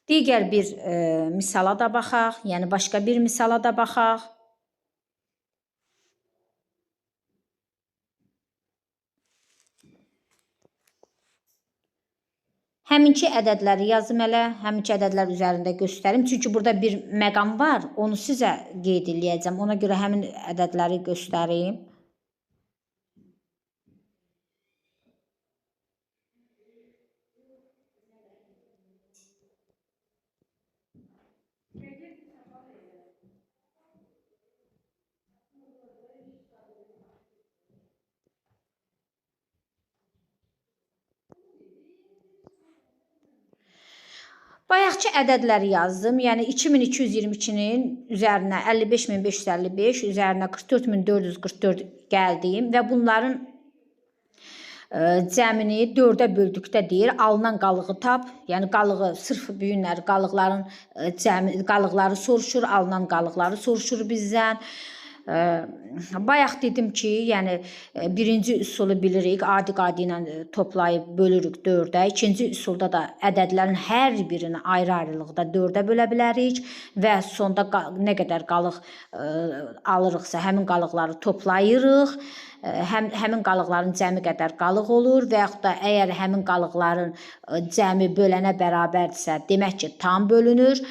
Digər bir misala da baxaq, yəni başqa bir misala da baxaq. Həminki ədədləri yazım elə, həminki ədədlər üzərində göstərim. Çünki burada bir məqam var, onu sizə qeyd eləyəcəm. Ona görə həmin ədədləri göstərim. Bayaqki ədədləri yazdım. Yəni 2222-nin üzərinə 55555, üzərinə 44444 gəldim və bunların cəmini 4-ə böldükdə deyir, alınan qalığı tap. Yəni qalığı sırf bu günlər qalıqların cəmi, qalıqları soruşur, alınan qalıqları soruşur bizdən. Bayaq dedim ki, yəni birinci üsulu bilirik, adi-qadi ilə toplayıb bölürük 4-ə. İkinci üsulda da ədədlərin hər birini ayrı-ayrılıqda 4-ə bölə bilərik və sonda nə qədər qalıq alırıqsa, həmin qalıqları toplayırıq. Həmin qalıqların cəmi qədər qalıq olur və yaxud da əgər həmin qalıqların cəmi bölənə bərabərdirsə, demək ki, tam bölünür.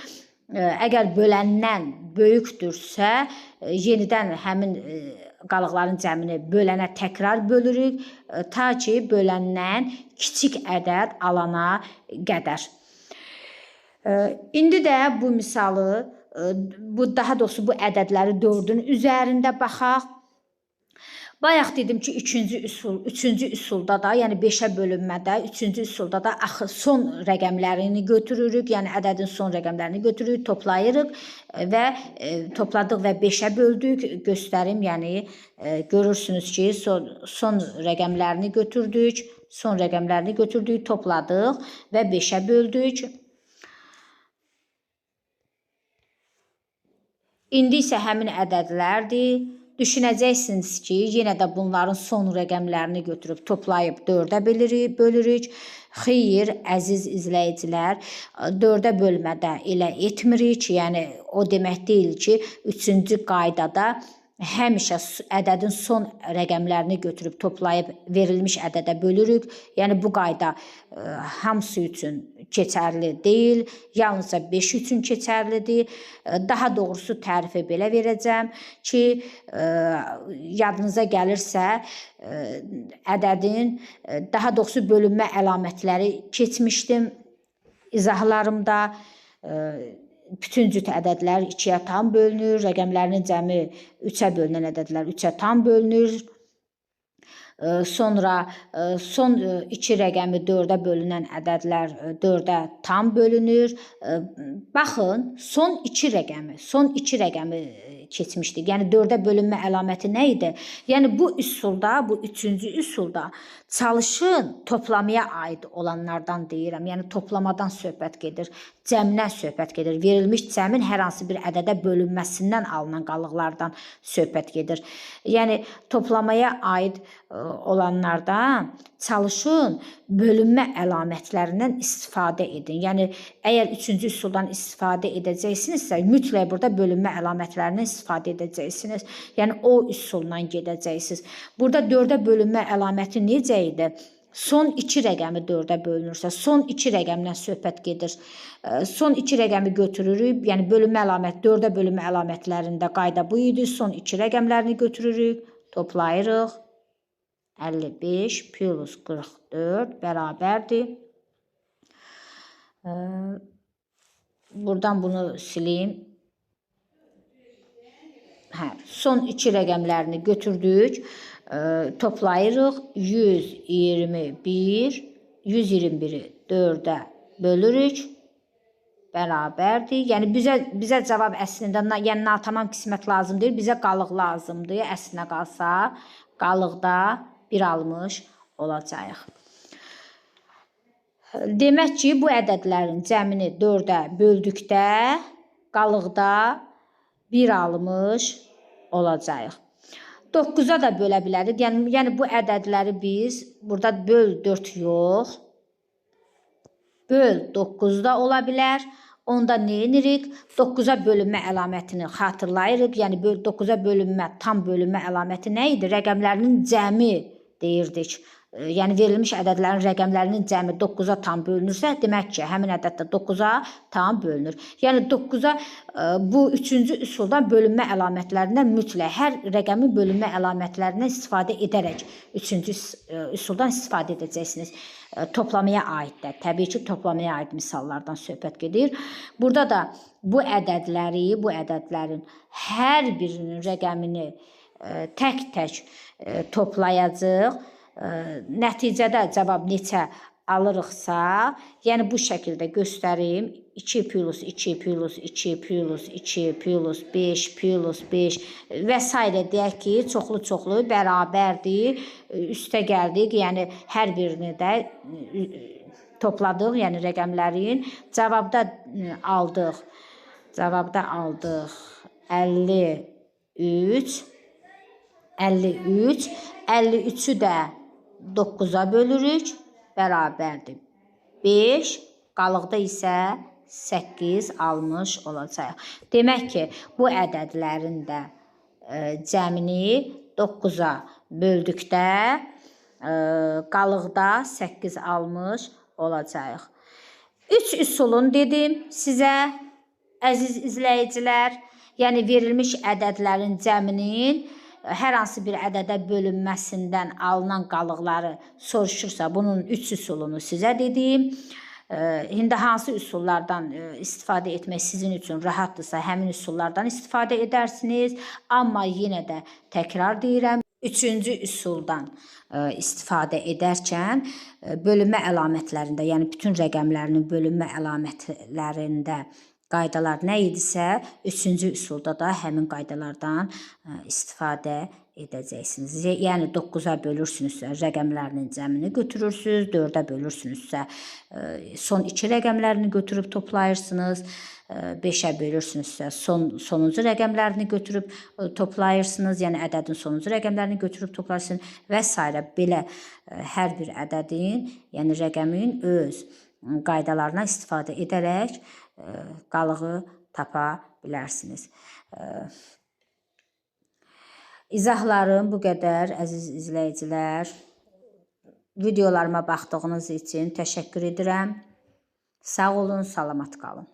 Əgər böləndən böyükdürsə, yenidən həmin qalıqların cəmini bölənə təkrar bölürük, ta ki böləndən kiçik ədəd alana qədər. İndi də bu misalı, bu daha doğrusu bu ədədləri 4-ün üzərində baxaq. Bayaq dedim ki, üçüncü üsulda da, yəni 5-ə bölünmədə, üçüncü üsulda da axı son rəqəmlərini götürürük, yəni ədədin son rəqəmlərini götürürük, toplayırıq və topladıq və 5-ə böldük. Göstərim, yəni görürsünüz ki, son rəqəmlərini götürdük, son rəqəmlərini götürdük, topladıq və 5-ə böldük. İndi isə həmin ədədlərdir. Düşünəcəksiniz ki, yenə də bunların son rəqəmlərini götürüb toplayıb 4-ə bölürük. Xeyr, əziz izləyicilər, 4-ə bölmədə elə etmirik. Yəni, o demək deyil ki, üçüncü qaydada həmişə ədədin son rəqəmlərini götürüb toplayıb verilmiş ədədə bölürük. Yəni, bu qayda hamısı üçün keçərli deyil, yalnızca 5 üçün keçərlidir. Daha doğrusu tərifi belə verəcəm ki, yadınıza gəlirsə, ədədin, daha doğrusu bölünmə əlamətləri keçmişdim izahlarımda. Bütün cüt ədədlər 2-yə tam bölünür, rəqəmlərinin cəmi 3-ə bölünən ədədlər 3-ə tam bölünür. Sonra son 2 rəqəmi 4-ə bölünən ədədlər 4-ə tam bölünür. Baxın, son 2 rəqəmi keçmişdik. Yəni 4-ə bölünmə əlaməti nə idi? Yəni bu üsulda, bu üçüncü üsulda çalışın toplamaya aid olanlardan deyirəm. Yəni toplamadan söhbət gedir, cəmdən söhbət gedir. Verilmiş cəmin hər hansı bir ədədə bölünməsindən alınan qalıqlardan söhbət gedir. Yəni toplamaya aid olanlardan çalışın bölünmə əlamətlərindən istifadə edin. Yəni əgər üçüncü üsuldan istifadə edəcəksinizsə, mütləq burada bölünmə əlamətlərindən istifadə edəcəksiniz. Yəni o üsulla gedəcəksiniz. Burada 4-ə bölünmə əlaməti necə idi? Son 2 rəqəmi 4-ə bölünürsə, son 2 rəqəmdən söhbət gedir. Son 2 rəqəmi götürürük. Yəni bölünmə əlaməti 4-ə bölünmə əlamətlərində qayda bu idi. Son 2 rəqəmlərini götürürük, toplayırıq. 55 plus 44 bərabərdir. Buradan bunu sileyim. Hə, son 2 rəqəmlərini götürdük. Toplayırıq. 121, 121-i 4-ə bölürük. Bərabərdir. Yəni bizə cavab əslində, yəni natamam qismət lazım deyil, bizə qalıq lazımdır. Əslinə qalsa, qalıqda 1 almış olacağıq. Demək ki, bu ədədlərin cəmini 4-ə böldükdə qalıqda 1 almış olacağıq. 9-a da bölə bilərik. Yəni bu ədədləri biz burada böl 4 yox, böl 9 da ola bilər. Onda nə edirik? 9-a bölünmə əlamətini xatırlayırıq. Yəni 9-a bölünmə, tam bölünmə əlaməti nə idi? Rəqəmlərinin cəmi deyirdik. Yəni verilmiş ədədlərin rəqəmlərinin cəmi 9-a tam bölünürsə, demək ki, həmin ədəd də 9-a tam bölünür. Yəni 9-a bu üçüncü üsuldan bölünmə əlamətlərindən mütləq hər rəqəmin bölünmə əlamətlərindən istifadə edərək üçüncü üsuldan istifadə edəcəksiniz. Toplamaya aid də, təbii ki, toplamaya aid misallardan söhbət gedir. Burada da bu ədədləri, bu ədədlərin hər birinin rəqəmini tək-tək toplayacağıq. Nəticədə cavab neçə alırıqsa, yəni bu şəkildə göstərim. 2 plus 2 plus 2 plus 2 plus 5 plus 5 və s. deyək ki, çoxlu-çoxlu bərabərdir. Üstə gəldik, yəni hər birini də topladıq, yəni rəqəmlərin. Cavabda aldıq, cavabda aldıq 53, 53, 53-ü də 9-a bölürük, bərabərdir 5, qalıqda isə 8 almış olacaq. Demək ki, bu ədədlərin də cəmini 9-a böldükdə qalıqda 8 almış olacaq. 3 üsulun dedim sizə, əziz izləyicilər, yəni verilmiş ədədlərin cəminin hər hansı bir ədədə bölünməsindən alınan qalıqları soruşursa, bunun 3 üsulunu sizə dedim. İndi hansı üsullardan istifadə etmək sizin üçün rahatdırsa, həmin üsullardan istifadə edərsiniz. Amma yenə də təkrar deyirəm, üçüncü üsuldan istifadə edərkən bölünmə əlamətlərində, yəni bütün rəqəmlərinin bölünmə əlamətlərində qaydalar nə idisə, üçüncü üsulda da həmin qaydalardan istifadə edəcəksiniz. Yəni 9-a bölürsünüzsə, rəqəmlərinin cəmini götürürsünüz, 4-ə bölürsünüzsə, son 2 rəqəmlərini götürüb toplayırsınız, 5-ə bölürsünüzsə, sonuncu rəqəmlərini götürüb toplayırsınız, yəni ədədin sonuncu rəqəmlərini götürüb toplayırsınız və s. Belə hər bir ədədin, yəni rəqəmin öz qaydalarına istifadə edərək qalığı tapa bilərsiniz. İzahlarım bu qədər, əziz izləyicilər. Videolarıma baxdığınız üçün təşəkkür edirəm. Sağ olun, salamat qalın.